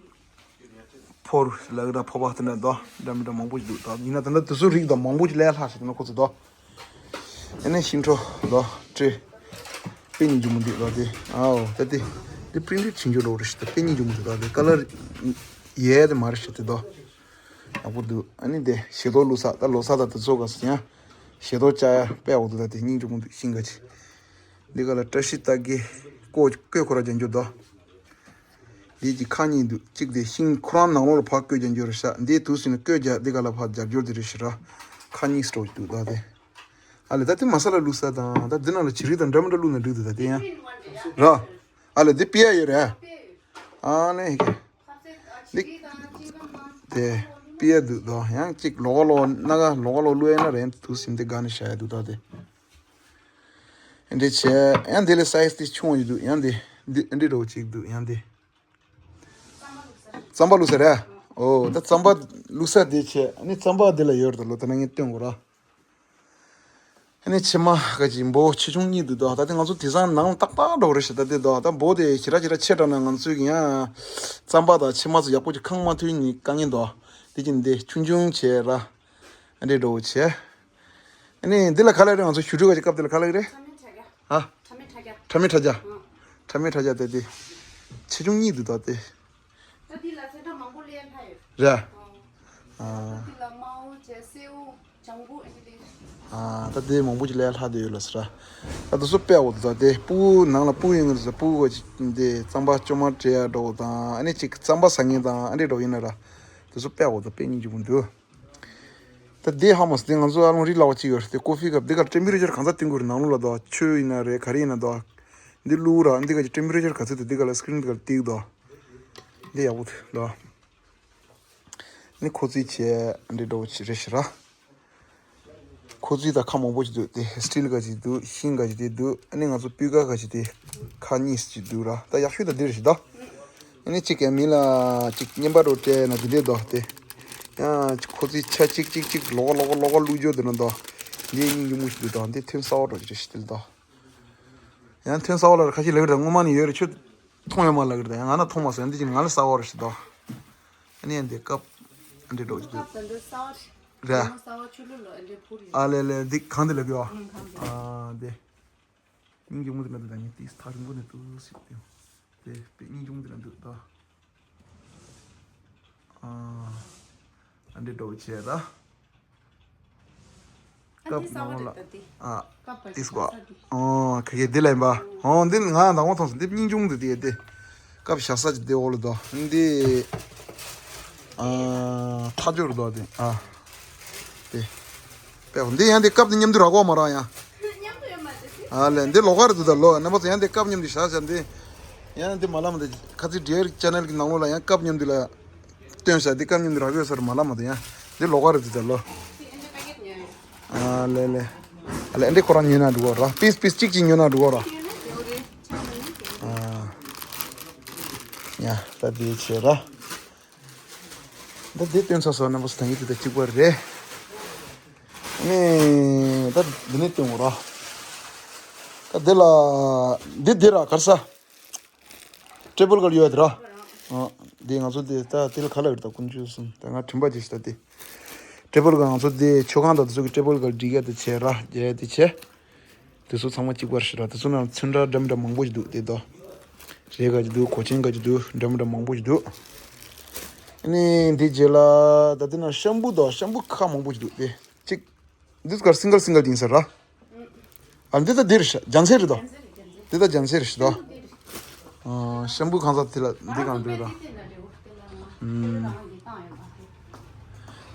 ཕོར་ལབ་ཀྱི་འདྲ། ཕོར་པ་དེ་འདྲ་འདུག་འདྲ་མི་འདྲ་མང་པོ་ཞིག་འདུག་ད་ཡིན་ན་ད་ལྟ་དེ་ཚོ་རིགས་དང་མང་པོ་ཞིག་ལས་སླ་ཞིག་ད་ན་ཁོ་ཚོ་འདུག་ཨ་ནི་ཤིང་ཁྲོ་འདུག་སྤྲེ། དཔེ་སྙིང་རྗེ་མོ་འདུག་ད་དེ། ཨའོ་ད་དེ་དེ་པི་རིན་ཊེཌ་བྱེད་རྒྱུ་འདྲ་བོ་རེད་ཤག་ད་དཔེ་སྙིང་རྗེ་མོ་འདུག་ད་དེ་ཀ་ལར་ཡས་དེ་མ་རེད་ཤག་དེ་འདུག་ཡག་པོ་འདུག་ཨ་ནི་དེ་ཞལ་ཏོག་བླུག་ས། ད་ལོ་གསར་དང་དེ་ཚོ་ག་ས་ཡང་ཞལ་ཏོག་བཅག་ཡ་དཔེ་ཡག་པོ་འདུག་ད་དེ་སྙིང་རྗེ་མོ་འདུག་ཤིང་ཁ་ཅིག་འདི་ག་ལ་བཀྲ་ཤིས་རྟགས་བརྒྱད། བཀོད་བཀོད་ཁོ་ར་རྒྱག་རྒྱུ་འདུག་འདི་གི་ཁ་གཉིས་འདུག་གཅིག་དེ་ཤིང་ཁོ་རང་ནང་ལོགས་ལ་ཕར་བཀོད་རྒྱག་རྒྱུ་རེད་ཤག་འདི་དུས་སུ་ནི་བཀོད་རྒྱག་འདི་ག་ལ་ཕར་རྒྱག་རྒྱུ་དེ་རེད་ཤག་ར། ཁ་གཉིས་སྤྲོ་འདུག་ད་དེ། ཨ་ལེ་ད་དེ་མ་ས་ལ་བླུག་ས་དང་ད་འདི་ནང་ལ་བྱི་རིལ་དང་འདྲ་མི་འདྲ་བླུག་ན་འགྲིག་འདུག་ད་དེ་ཡང་། ར། ཨ་ལེ་འདི་པི་ཡ་ཡོད་རེད། ཨ་ལེ་ཧེ་གེ། འདི། དེ། པི་ཡ་འདུག་དོ། ཡང་གཅིག་ལོགས་ལོགས་སྣ་ཁ་ལོགས་ལོགས་བླུགས་ཡ་ན་རན་དུ་སིམ་དེ་དགའ་ནས་བཞག་ཡ་འདུག་དོ་དེ། འདི་བྱས་ཡང་འདི་ལས་སའི་ཛི་དེ་ཆུང་བ་ཞིག་འདུག་ཡང་འདི། འདི་འདི་འདྲ་བོ་གཅིག་འདུག་ཡང་འདི། རྩམ་པ་བླུགས་ས་རེད། ཨོ་ད་རྩམ་པ་བླུགས་ས་དེ་བྱས་ཨ་ནི་རྩམ་པ་འདི་ལ་ཡོད་རེད་ད་ལོ། ད་ནང་ངས་སྟོན་དགོས་ར། ཨ་ནི་ཕྱེ་མ་ག་ཅིག་འབོ་ཆེ་ཆུང་གཉིས་འདུག་དོ། ད་ལྟ་ང་ཚོ་དེང་སང་ནང་ཏག་ཏག་འགྲོ་རེད་ཤག་ད་ལྟ་དོ། ད་འབོ་དེ་ཞེ་དྲག་ཞེ་དྲག་ཆེ་དྲགས་ན་ང་ཚོའི་གི་ཡང་རྩམ་པ་དང་ཕྱེ་མ་ཚོ་ཡག་པོ་ཅིག་ཁེངས་མ་ཐུབ་ནི་དཀའ་ངལ་འདུག་དེ་ཅིག་འདི་ཆུང་ཆུང་བྱས་ར། ཨ་འདྲས་འགྲོ་བྱས། ཨ་ནི་འདི་ལ་ག་ལ་རེད། ང་ཚོ་ཞུ་ཁྲུས་ག་ཅིག་སྐབས་དེ་ལ་ག་ལ་རེད། ཨ། ཁྲ་མེད་ཁྲ་རྒྱ། ཁྲ་མེད་ཁྲ་རྒྱ་དེ་དེ། ཆེ་ཆུང་གཉིས་འདུག་ད་དེ། ད་འདི་ལ་ཚེ་འདྲ་མང་པོ་ལས་སླ་ཡོད། རེད། ཨ། ད་འདི་ལ་དམར་པོ་བྱས་སེར་པོ་ལྗང་གུ་ཨེ་འདི་ལས། ཨ། ད་དེ་མང་པོ་ཅིག་ལས་སླ་དེ་ཡོད་ལ་ཟེར། ད་དེ་ཚོ་དཔེ་འོ་དེ་ད་དེ་སྤུ་གུ་ནང་ལ་སྤུ་གུ་ཡོང་གི་རེད་ཟེར། སྤུ་གུ་ག་ཅིག་འདི་རྩམ་པ་སྐྱོ་མ་སྤྲད་ཡ་འགྲོ་དང་ཨ་ནི་ཅིག་རྩམ་པ་ཟ་མཁན་དང་ཨ་འདྲས་འགྲོ་ཡིན་ན་ར། དེ་ཚོ་དཔེ་འོ་ད་དཔེ་སྙིང་རྗེ་པོ་འདུག་ད་དེ་ཧ་མ་སོང་། དེ་ང་ཚོ་ཨ་ལོང་རི་ལག་པ་གཅིག་ཡོད་རེད། དེ་ཀོ་ཧྥི་ཀབ་འདི་གར་ཊེམ་པེ་རེ་ཅར་གང་ཚ་བཏང་དགོས་རེད། ནང་ལོགས་ལ་དོ། ཆུ་ཡིན་ན་རེད། ག་རེ་ཡིན་ན་དོ། འདི་བླུགས་ར། འདི་ག་ཅིག་ཊེམ་པེ་རེ་ཅར་ག་ཚོད་འདུག་འདི་ག་ལ་སི་ཀི་རིན་འདི་ག་ལ་ཏིག་དོ། འདི་ཡག་པོ་འདུག་དོ། ནི་ཁོ་ཚོའི་ཆེད་འདི་འདྲ་བོ་ཅིག་རེད་ཤག་ར། ཁོ་ཚོའི་ད་ཁ་མང་པོ་ཅིག་འདུག་དེ་སི་ཊིལ་ག་ཅིག་འདུག་ཤིང་ག་ཅིག་དེ་འདུག་ཨ་ནི་ང་ཚོ་སྤུས་ཀ་ག་ཅིག་དེ་ཁ་གཉིས་ཅིག་འདུག་ར། ད་ཡག་ཤོས་ད་འདི་རེད་ཤག་ད། ཨ་ནི་གཅིག་གི་མི་ལ་གཅིག་རྔན་པ་འདྲ་བོ་སྤྲད་ན་དེ་འདྲས་འདུག་དེ། ཡང་ཁོ་ཚོའི་ཆ་གཅིག་གཅིག་གཅིག་ལོགས་ཀ་ལོགས་ཀ་ལོགས་ཀ་བླུགས་རྒྱུ་དེ་འདྲ་འདུག་འདི་སྙིང་རྗེ་མོ་ཞིག་འདུག་ད་འདི་ཐོན་གསར་པ་འདྲ་བོ་ཅིག་རེད་ཤག་དེ་ལ་ད། ཡང་ཐོན་གསར་པ་ལ་ཁ་ཤས་ལབ་ཀྱི་རེད། སྔོན་མ་ནས་ཡོད་རེད། ཁྱོད་མཐོང་ཡོད་མ་ལབ་ཀྱི་རེད། ད་ཡང་ང་ན་མཐོང་མ་སོང་། ཡང་འདི་ཅིག་ང་ལ་གསར་པ་རེད་ཤག་ད། ཨ་ནི་ཡང་འདི་ཀབ་འདི་འདྲ་བོ་ཅིག་འདུག་ད་འདི་གསར་པ་རེད། རེད། ད་གསར་པ་ཆུ་ལུད་ལ་འདི་བུ་རེད། ཨ་ལེ་ལེ། འདི་གང་འདི་ལབ་ཀྱི་ཡོད། ཨ་འདི། སྙིང་རྗེ་མོ་འདི་ལ་འདུག་ད་ངས་ཏིས་ཐག་རིང་པོ་ནས་ཏུ་སིབ་ཏེ། དེ་དཔེ་སྙིང་རྗེ་མོ་འདི་ལ་འདུག་ད། ཨ། ཨ་འདི་འདྲ་བོ་བྱས་ད། ཨ་ཀབ་འདི་གསར་པ་ནང་ལ། རེད་ད་འདི། ཨ། ཀབ་པ་ཏིས་ཞིག་གོ། གསར་འདི། ཨོ་ཁ་ཡེ་འདི་ལ་ཡིན་པ། ཨོ་འདི་ང་ཡང་དང་པོ་མཐོང་སོང་། འདི་སྙིང་རྗེ་མོ་འདུག་དེ་ཡེ་དེ། ཀབ་བཞག་ས་ཅིག་དེ་འོག་ལ་འདུག་འདི། ཨ། ཐག་ཆོད་རེད་འདུག་དེ། ཨ། དེ། དཔེ་འདི་ཡང་དེ་ཀབ་དེ་མཉམ་དུ་རག་གོ་མ་རག་ཡང་། མཉམ་དུ་ཡོད་མ་རེད། ཨ་ལེ་འདི་ལོགས་ཀ་རེད་འདུག་ད་ལོ། རྣམ་པ་ཚོ་ཡང་དེ་ཀབ་མཉམ་དུ་བཞག་བཞག་འདི། ཡང་དེ་མ་ལབ་མ་དེ་ཁ་ཚིག་འདྲེར་ཅེ་ནལ་གི་ནང་ལོགས་ལ་ཡང་ཀབ་མཉམ་དུ་ལ་སྟོན་བཞག་འདི་ཀབ་མཉམ་དུ་རག་ཡོད་ས་རེད་མ་ལབ་མ་དེ་ཡང་། འདི་ལོགས་ཀ་རེད་འདུག་ད་ལོ། ཨ་ལེ་ལེ། ཨ་ལེ་འདི་ཁོ་རང་ཉོས་ན་འགྲིག་གོ་ར། པིས་པིས་གཅིག་གཅིག་ཉོས་ན་འགྲིག་གོ་ར། ཨ། ཡ་ད་དེ་བྱས་ར། ད་འདི་སྟོན་ཚར་སོང་། རྣམ་པ་ཚོ་ད་ངས་འདི་ད་གཅིག་པ་རེད། ནས་ད་འདི་ནས་སྟོན་དགོས་ར། ད་འདི་ལ་འདི་འདི་ར་གར་ས། ཊེ་བལ་གར་ཡོད་དེ་ར། ཨ། འདི་ང་ཚོ་དེ་ད་དེ་ལ་ག་ལ་ཡོད་ད་ཀུན་སྤྱོད་གསུམ་ད་ང་དྲན་པ་ཅིག་ཞིག་ད་དེ། ཊེ་བལ་ག་ང་ཚོ་དེ་མཆོད་ཁང་དང་དེ་ཚོ་གི་ཊེ་བལ་ག་སྒྲིག་ཡ་དེ་བྱས་ར་རྒྱག་ཡ་དེ་བྱས། དེ་ཚོ་ཚང་མ་གཅིག་པར་ཞིག་ར་དེ་ཚོ་ནང་ཚོན་ཁྲ་འདྲ་མི་འདྲ་མང་པོ་ཞིག་འདུག་དེ་དོ། རས་ག་ཅིག་འདུག་གོས་ཆེན་ག་ཅིག་འདུག་འདྲ་མི་འདྲ་མང་པོ་ཞིག་འདུག་ཨ་ནི་འདི་རྗེས་ལ་ད་དེ་ན་ཤམ་བུ་དང་ཤམ་བུ་ཁག་མང་པོ་ཞིག་འདུག་དེ། གཅིག་འདི་ཚོ་གར་སིང་གལ་སིང་གལ་ཡིན་ཟེར་ར། ཨ་འདི་ད་འདིར་ཤ་རྒྱ་མཚལ་རེད་དོ། འདི་ད་རྒྱ་མཚལ་རེད་ཤི་དོ། ཤམ་བུ་གང་ཟག་དེ་ལ་འདི་གང་འདུག་ར།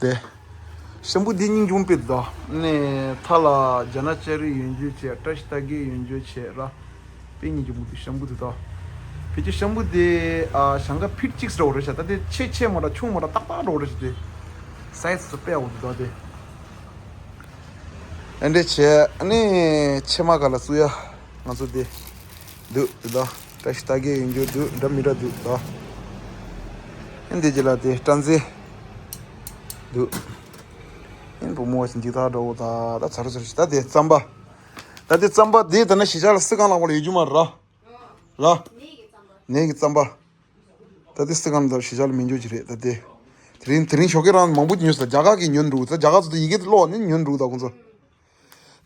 དེ། ཤམ་བུ་འདི་སྙིང་རྗེ་མོ་དཔེ་འདུག་དོ། ནས་མཐའ་ལ་རྒྱ་ནག་ལྕགས་རི་ཡོན་ཇུ་བྱས་བཀྲ་ཤིས་རྟ་རྒྱས་ཡོན་ཇུ་བྱས་ར། དཔེ་སྙིང་རྗེ་མོ་འདུག་ཤམ་བུ་དེ་དོ། ཕལ་ཆེར་ཤམ་བུ་དེ་ཨ་ཞང་ཀ་ཕིཊ་གཅིག་འདྲ་བོ་རེད་ཤག་ད་དེ་ཆེ་ཆེ་མ་ར་ཆུང་མ་ར་ཏག་ཏག་འདྲ་བོ་རེད་ཤག་དེ། སའི་ཛི་དཔེ་ཡག་པོ་འདུག་དོ་དེ། ཨ་འདྲས་བྱས་ཨ་ནི་ཕྱེ་མ་ག་ལ་བཙུགས་ཡ་ང་ཚོ་དེ་འདུག་དེ་དང་བཀྲ་ཤིས་རྟ་རྒྱས་ཡོན་ཇུ་འདུག་འདྲ་མི་འདྲ་འདུག་དང་། ཨ་འདི་རྗེས་ལ་དེ་སྤྲང་རྩི་འདུག་ཨ་བུ་མོ་བ་ཞིག་འདི་དག་འདྲ་བོ་དང་ད་ཚར་ཚར་ཞིག་ད་དེ་རྩམ་པ། ད་དེ་རྩམ་པ་དེ་ད་ནི་གཞིས་ཆགས་ལ་སི་ཁང་ལག་པ་ལ་ཡོད་རྒྱུ་མ་རེད་ར། ར། ནས་ཀྱི་རྩམ་པ། ད་དེ་སི་ཁང་ལ་གཞིས་ཆགས་ལ་མི་འཇོག་གི་རེད་ད་དེ། དེ་རིང་དེ་རིང་ཞོགས་ཀས་རང་མང་པོ་ཉོས་སོང་རྒྱ་གར་གྱི་ཉོ་འགྲོ་ད་རྒྱ་གར་ཚོ་ད་ཡི་གེ་ཀློག་ནས་ཉོ་འགྲོ་ད་ཁོང་ཚོ།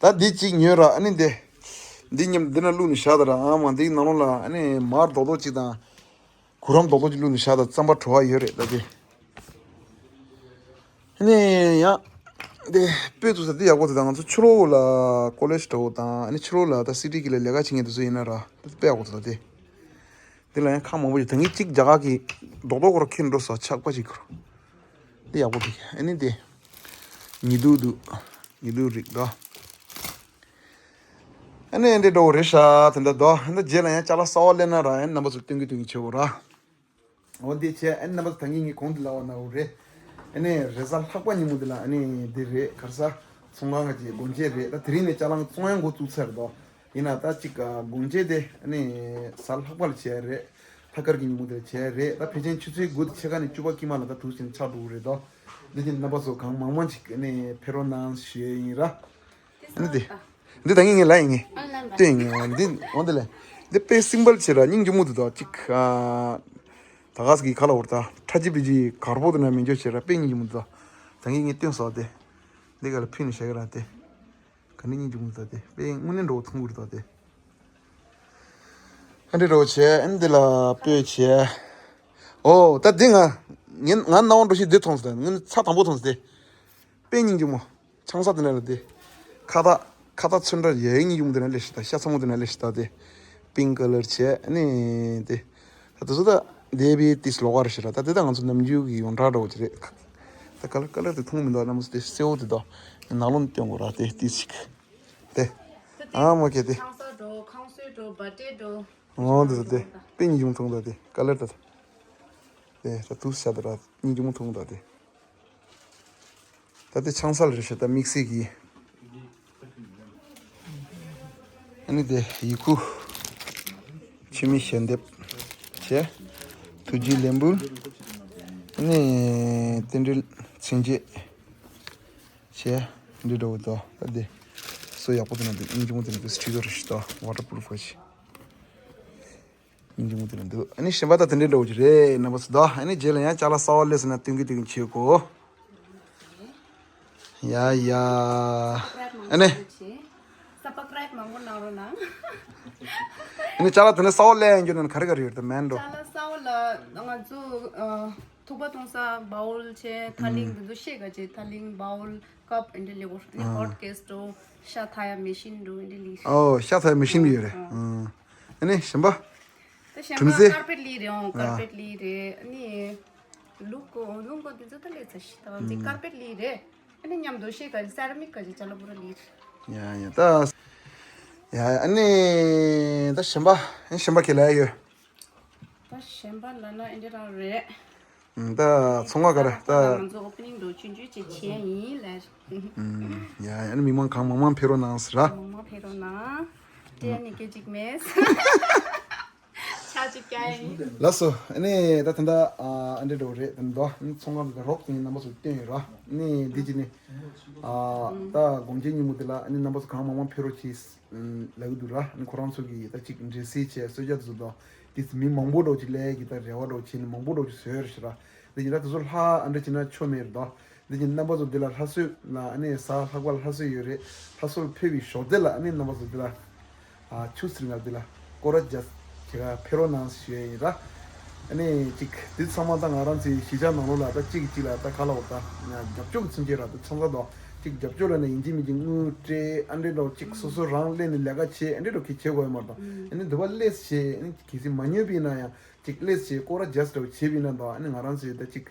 ད་འདི་གཅིག་ཉོས་ར་ཨ་ནི་འདི། འདི་མཉམ་འདི་ན་བླུགས་ནས་བཞག་ད་ར་ཨ་མ་འདི་ནང་ལོགས་ལ་ཨ་ནི་མར་རྡོག་རྡོག་གཅིག་དང་། གུ་རམ་རྡོག་རྡོག་གཅིག་བླུགས་ནས་བཞག་ད་རྩམ་པ་བྲོ་བ་ཡོད་རེད་ད་འདི། ཨ་ནི་ཡང་། འདི་སྤོས་བཙུགས་ས་འདི་ཡག་པོ་འདུག་ད་ང་ཚོ་ཕྱི་ལོགས་ལ་ཀོ་ལེཇ་འདྲ་བོ་དང་ཨ་ནི་ཕྱི་ལོགས་ལ་ད་སི་ཊི་གི་ལ་ལས་ཀ་བྱེད་མཁན་དེ་ཚོ་ཡིན་ན་ར་ད་དཔེ་ཡག་པོ་འདུག་ད་འདི། འདི་ལ་ཡང་ཁང་མང་པོ་ཞིག་ད་ངས་གཅིག་རྒྱ་གར་གྱི་རྡོག་རྡོག་སྐོར་ཁྱེར་འགྲོ་ས་ཆག་པ་ཞིག་ཁུར། འདི་ཡག་པོ་འདུག་ཨ་ནི་འདི། ཉི་གདུགས་འདུག་ཉི་གདུགས་རིགས་འདུག་ཨ་ནི་འདི་འདྲ་བོ་རེད་ཤག་དེ་འདྲ་འདུག་ཨ་ནི་རྗེས་ལ་ཡང་ཅ་ལག་གསར་པ་སླེབས་ན་ར་ཡང་རྣམ་པ་ཚོ་སྟོན་གི་སྟོན་གི་བྱེད་དགོས་ར། འོ་འདི་བྱས་ཨ་ནི་རྣམ་པ་ཚོ་ད་གིན་ངས་གོང་དུ་ལབ་པ་ནང་བཞིན་རེད། ཨ་ནི་རེས་གཟའ་ལྷག་པ་ཉིན་མོ་འདི་ལ་ཨ་ནི་འདི་རེད་ག་རེ་ཟ། ཚོང་ཁང་གི་སྒོ་འབྱེད་རེད་ད་དེ་རིང་ནས་ཅ་ལག་བཙོང་ཡ་འགོ་བཙུགས་ཚར་རེད་དོ། ཡིན་ན་ད་ཅིག་སྒོ་འབྱེད་དེ་ཨ་ནི་གཟའ་ལྷག་པ་ལ་བྱས་རེད། ཐ་སྐར་གྱི་ཉིན་མོ་དེ་ལ་བྱས་རེད་ད་ཕལ་ཆེར་ཆུ་ཚོད་དགུ་དང་ཕྱེད་ཀ་ནས་བཅུ་པ་དཀྱིལ་མ་ལ་ད་དུས་ཆེན་ཆགས་འགྲོ་གི་རེད་དོ། འདི་ནི་རྣམ་པ་ཚོ་གང་མང་མང་ཅིག་ཨ་ནི་ཕེབས་རོགས་གནང་ཞུ་ཡས་ཡིན་ར། ཨ་ནི་དེ། འདི་ད་ངས་ངས་ལ་ཡིན་ངས། ཨ་ལན་པ། ལྟོས་ཡིན་ངས་འོ་འདི་འོ་འདི་ལས། འདི་དཔེ་སིམ་པལ་བྱེད་ར་སྙིང་རྗེ་མོ་འདུག་དོ་ཅིག་ཨ། ད་ག་ཟིག་གི་ཁ་ལ་འོར་ད་ཁྲ་ཅི་པི་ཅི་གར་པོ་དེ་ན་མི་འཇོག་བྱེད་ར་དཔེ་སྙིང་རྗེ་མོ་འདུག་དོ། ད་ངས་ངས་སྟོན་སོགས་དེ། འདི་ག་ལ་ཕུལ་ནས་བཞག་གི་ར་དེ། ག་ནི་སྙིང་རྗེ་མོ་འདུག་དོ་དེ་དཔེ་དངོས་གནས་འགྲོ་བ་ཐུང་གི་རེད་དོ་དེ། ཨ་འདྲི་རོ་བྱས་ཨ་འདི་ལ་སྤོས་བྱས། ཨོ་ད་འདི་ང་ངས་ང་སྣང་བ་འགྲོ་ཤེས་འདི་མཐོང་སོང་ད་ངས་ཚ་དང་པོ་མཐོང་སོང་དེ། དཔེ་སྙིང་རྗེ་མོ། ཆང་ས་དེ་ན་ལ་དེ། ཁ་བཏགས་ཁ་བཏགས་ཚོན་ཁྲ་ཡ་ཡིན་ཡུམ་དེ་ན་ལེ་ཤི་ད་ཤ་ཚ་མོ་དེ་ན་ལེ་ཤི་ད་དེ། པིང་ཀ་ལར་བྱས་ཨ་ནི་དེ། ད་དེ་ཚོ་ད་དེ་བི་ཏིས་ལོག་ག་རེ་ཤི་ར་ད་དེ་ད་ང་ཚོ་ནམ་རྒྱུན་གི་ཡོངས་གྲགས་འདྲ་བོ་ཅིག་རེད། ད་ཀ་ལར་ཀ་ལར་དེ་མཐོང་མི་འདུག་ནམ་སུ་དེ་སེའུ་དེ་ད་ནག་ལོན་སྟོན་དགོས་ར་དེ་ཏིས་ཤིག་དེ། ཨ་མ་ཁེ་དེ། ཆང་ས་འགྲོ་ཁང་སོས་འགྲོ་བ་ཏྲེ་འགྲོ། ཨོ་དེ་ཚོ་དེ་དཔེ་སྙིང་རྗེ་མོ་མཐོང་ད་དེ་ཀ་ལར་ད་དེ། དེ་ད་དུས་ཤ་ད་ར་སྙིང་རྗེ་མོ་མཐོང་ད་དེ། ད་དེ་ཆང་ས་ལ་རེ་ཤ་ད་དམིགས་བསལ་གྱི། ཨ་ནི་དེ་ཡི་གུ། འཆི་མེད་ཞལ་འདེབས། བྱས། ཐུགས་རྗེ་ལན་འབུལ། ཨ་ནི་རྟེན་འབྲེལ་མཚན་བཅས། བྱས། འདི་འདྲ་བོ་དང་ད་དེ། སོ་ཡག་པོ་དེ་ན་དེ་སྙིང་རྗེ་མོ་དེ་ན་དེ་སྤྲི་དོ་རེ་ཤི་ད་ཝ་ཊར་པུ་རུ་ཕུ་ཅིག་སྙིང་རྗེ་མོ་དེ་ལ་འདུག་ཨ་ནི་གཞན་པ་ད་དེ་འདྲའི་འདྲ་བོ་ཅིག་རེད་རྣམ་པ་ཚོ་ད་ཨ་ནི་རྗེས་ལ་ཡང་ཅ་ལག་གསར་པ་སླེབས་སོང་ན་སྟོན་གི་སྟོན་གི་བྱེད་དགོས། ཡ་ཡ། ཨ་ནི། སབ་སི་ཀ་རབ་མང་པོ་གནང་རོགས་གནང་། ཨ་ནི་ཅ་ལག་དེ་ནས་གསར་པ་སླེབས་ཡོང་རྒྱུ་ན་ག་རེ་ག་རེ་ཡོད་རེད་ད་མེན་འགྲོ། ཅ་ལག་གསར་པ་ལ་ང་ཚོ་ཨ་ཐུག་པ་གཏོང་ས་བའུལ་བྱས་ཐ་ལིང་དེ་ཚོ་ཤེས་ག་བྱས་ཐ་ལིང་བའུལ། ཀབ་ཨེ་འདྲ་ལེགས་པོ། ཨ་ནི་ཨ་ཧོཊ་ཀེ་སི་འགྲོ། ཤ་འཐག་ཡ་མེ་ཤིན་འགྲོ་ཨེ་འདྲ་ལེགས། ཨོ་ཤ་འཐག་ཡ་མེ་ཤིན་ཡོད་རེད། ཨ་ཨ་ནི་གཞན་པ། ད་གཞན་གྲུམ་པ་ཟེ། ཀར་པེཊ་ལེགས་རེད། ཨོ་ཨ་ཀར་པེཊ་ལེགས་རེད། ཨ་ནི་ལུག་གོ་ལུག་གོ་དེ་ཚོ་ད་ལེགས་ཚ་ཤི་ད་བ་འདི་ཨ་ཀར་པེཊ་ལེགས་རེད། ཨ་ནི་མཉམ་དུ་ཤེས་ག་ཅི་སེ་ར་མིག་ག་ཅི་ཅ་ལག་པུ་ར་ལེགས། ཡ་ཡ་ད། ཡ་ཡ་ཨ་ནི་ད་གཞན་པ་ཨ་ནི་གཞན་པ་ཁྱེད་ལ་ཡོད། ད་གཞན་པ་ལབ་ན་ཨེ་འདྲ་རང་རེད། ད་ཚོང་ཁང་ག་རེ་ད། ང་ཚོ་ཨོ་པེ་ནིང་འགྲོ་ཆུང་ཆུང་ཅིག་བྱས་ཡིན་ལ། ཡ་ཡ་ཨ་ནི་མི་མང་གང་མང་མང་ཕེབས་རོགས་གནང་ཟེར་ར། མང་མང་ཕེབས་རོགས་གནང་། སྤྲད་ནི་སྐད་ཅིག་མེད། ཆ་ ལགས་སོ། ཨ་ནི་ད་ད་ལྟ་ཨ་འདྲ་འགྲོ་རེད། ད་ལྟ་ཚོང་ཁང་གི་རོགས་དེ་རྣམ་པ་ཚོ་བསྟན་ཡོད་ར། ཨ་ནི་འདི་ཅི་ནི་ཨ་ད་དགོང་ཅན་ཉིན་མོ་དེ་ལ་ཨ་ནི་རྣམ་པ་ཚོ་གང་མང་མང་ཕེབས་རོགས་གྱིས་ལབ་ཀྱི་འདུག་ར། ཨ་ནི་ཁོ་རང་ཚོ་གིས་ད་ཅིག་འགྲེལ་བཤད་བྱས་གསོལ་ཇ་དེ་ཚོ་དང་དེ་མི་མང་པོ་འགྲོ་ཅིག་ལས་ཀྱི་ད་རེ་བ་འགྲོ་བྱས་ནས་མང་པོ་འགྲོ་ཅིག་བཟོས་ར་ཞེ་ར། འདི་ཡིན་ན་དེ་ཚོ་ལྷག་ཨ་འདྲ་བྱས་ན་ཆོ་མེད་རེད་དོ། འདི་ཡིན་རྣམ་པ་ཚོ་འདི་ལ་ལྷ་གསོལ་ལ་ཨ་ནི་གཟའ་ལྷག་པ་ལ་ལྷ་གསོལ་ཡོད་རེད། ལྷ་གསོལ་ཕེབས་པའི་ཞོགས་དེ་ལ་ཨ་ནི་རྣམ་པ་ཚོ་འདི་ལ་ཨ་ཆུ་སྲིན་ལ་འདི་ལ་སྐོར་ར་རྒྱག་བྱེད་ག་ཕེབས་རོགས་གནང་ཞུ་ཡ་ཡིན་ར། ཨ་ནི་ཅིག་འདི་ཚང་མ་ད་ང་རང་ཚོའི་གཞིས་ཆགས་ནང་ལོགས་ལ་ད་གཅིག་གིས་གཅིག་ལ་ད་ག་ལ་འོ་ད་རྒྱབ་སྐྱོར་གྱི་མཚོན་བྱེད་ར། ད་ཆང་ས་དང་གཅིག་རྒྱབ་སྐྱོར་ལ་ནི་ཡིན་གཅིག་མིན་གཅིག་དངུལ་སྤྲད་ཨ་འདྲས་འགྲོ་གཅིག་སོ་སོ་རང་སླེབས་ནས་ལས་ཀ་བྱེད་ཨ་འདྲས་འགྲོ་གི་བྱེད་དགོས་ཡོད་མ་རེད། ད་ཨ་ནི་འདི་བ་སླེབས་བྱེད་ཨ་ནི་གལ་སྲིད་མ་ཉོས་པ་ཡིན་ན་ཡང་། ཅིག་སླེབས་བྱས་སྐོར་ར་རྒྱས་འདྲ་བོ་བྱས་པ་ཡིན་ན་འདུག་ཨ་ནི་ང་རང་ཚོའི་ད་ཅིག་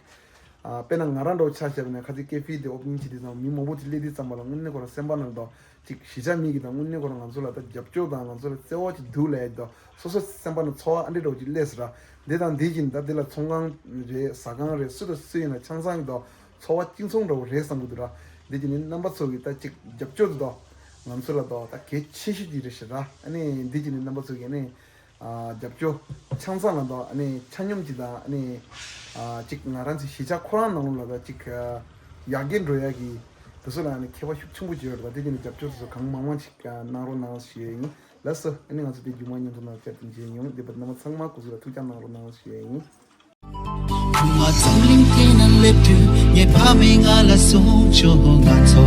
ཨ་དཔེར་ན་ང་རང་འདྲ་བོ་ཆ་བཞག་པ་ན་ཁ་ཚིག་ཀེ་ཧྥེ་དེ་ཨོ་པ་ནིང་བྱེད་དུས་ཙམ་མི་མང་པོ་ཅིག་སླེབས་དུས་ཙམ་པ་ལ་དངོས་གནས་ཁོ་རང་སེམས་པ་ནང་དུ་ཅིག་གཞིས་ཆགས་མི་གི་ད་དངོས་གནས་ཁོ་རང་ང་ཚོ་ལ་ད་རྒྱབ་སྐྱོར་དང་ང་ཚོ་ལ་བརྩེ་བ་ཅིག་འདུག་ལབ་ཡ་དང་སོ་སོ་སེམས་པ་ནང་ཚོར་བ་ཨ་འདྲས་འདྲ་བོ་ཅིག་སླེབས་སོང་ར། འདི་དང་འདི་བཞིན་ད་འདི་ལ་ཚོང་ཁང་རེད་ཟ་ཁང་རེད་སུ་དང་སུ་ཡིན་ན་ཆང་ཚང་གི་ད་ཚོར་བ་གཅིག་མཚུངས་འདྲ་བོ་རེད་བསམ་གི་འདུག་ར། འདི་བཞིན་ནི་རྣམ་པ་ཚོ་གི་ད་ཅིག་རྒྱབ་སྐྱོར་དེ་དང་ང་ཚོ་ལ་ད་ད་གལ་ཆེ་ཤོས་ཅིག་རེད་ཤག་ར། ཨ་ནི་འདི་བཞིན་ནི་རྣམ་པ་ཚོ་གི་ནི། ཨ་རྒྱབ་སྐྱོར་ཆང་ས་ལ་དང་ཨ་ནི་ཆ་སྙོམས་ཅིག་དང་ཨ་ནི་ཨ་ཅིག་ང་རང་ཚོའི་གཞིས་ཆགས་ཁོ་རང་ནང་ལོགས་ལ་ད་ཅིག་ཨ་ཡར་རྒྱས་འགྲོ་ཡ་གི་དེ་ཚོ་ལ་ཨ་ནི་ཁྱད་པར་ཤུགས་ཆེན་པོ་ཅིག་ཡོད་རེད། ད་དེ་བཞིན་ནི་རྒྱབ་སྐྱོར་དེ་ཚོ་གང་མང་མང་ཅིག་ཨ་གནང་རོགས་གནང་ཞུ་ཡ་ཡིན། ལགས་སོ། ཨ་ནི་ང་ཚོ་དེ་རྒྱུན་མ་ཉིན་ཐོག་ནང་བཅར་དུ་མཇལ་ཡོང་། འདི་བར་རྣམ་པ་ཚང་མ་སྐུ་གཟུགས་ལ་ཐུགས་ཅག་གནང་རོགས་གནང་ཞུ་ཡ་ཡིན། བུ་ང་འཛམ་གླིང་སྟེང་ན་སླེབས་དུས་ངའི་ཕ་མས་ང་ལ་གསུངས་བྱུང་། ང་ཚོ་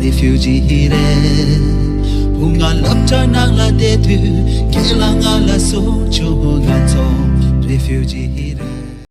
རེ་ཕིའུ་ཇི་རེད། བུ་ང་སློབ་གྲྭ་ནང་ལ་བསྡད་དུས་ཁྱེད་ལ་ང་ལ་གསུངས་བྱུང་། ང་ཚོ་རེ་ཕིའུ་ཇི་